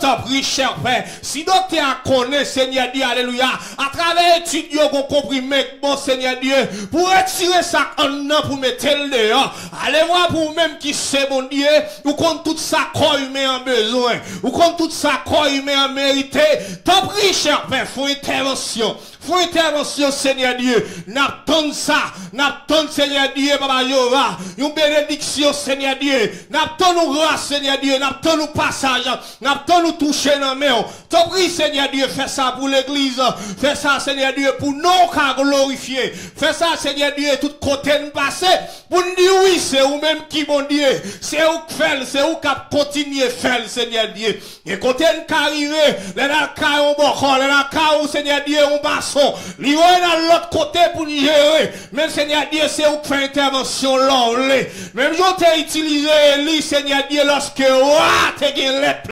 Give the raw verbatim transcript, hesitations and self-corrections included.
Tanpri, chè Pè, si doktè a konnen, Senyè Dye, alelouya, atravè etid yo, gon konprime k bon, Senyè Dye, pou retire sa k anndan, pou mete l deyò. Alevwa pou ou menm ki se Bondye, ou konn tout sa kò imen an bezwen, ou konn tout sa kò imen an merite. Tanpri, chè Pè, fè yon entèvansyon. Fè yon entèvansyon, Senyè Dye. N ap tann sa. N ap tann, Senyè Dye, Papa Jewova, yon benediksyon, Senyè Dye. N ap tann yon gras, Senyè Dye. N ap tann yon pasaj. N ap tann yon touche nan men w. Tanpri, Senyè Dye, fè sa pou legliz. Fè sa, Senyè Dye, pou non w ka glorifye. Fè sa, Senyè Dye, tout kote n pase, pou n di wi, se ou menm ki Bondye. Se ou k fè l, se ou k ap kontinye fè l, Senyè Dye. E kote n ka rive, lè n al kay yon bòkò, lè n al kay yon, Senyè Dye, yon mason, li voye n al lòt kote pou n jere. Men, Senyè Dye, se ou k fè entèvansyon lè w vle. Menm jan w te itilize Eli, Senyè Dye, lòske wa te gen lèp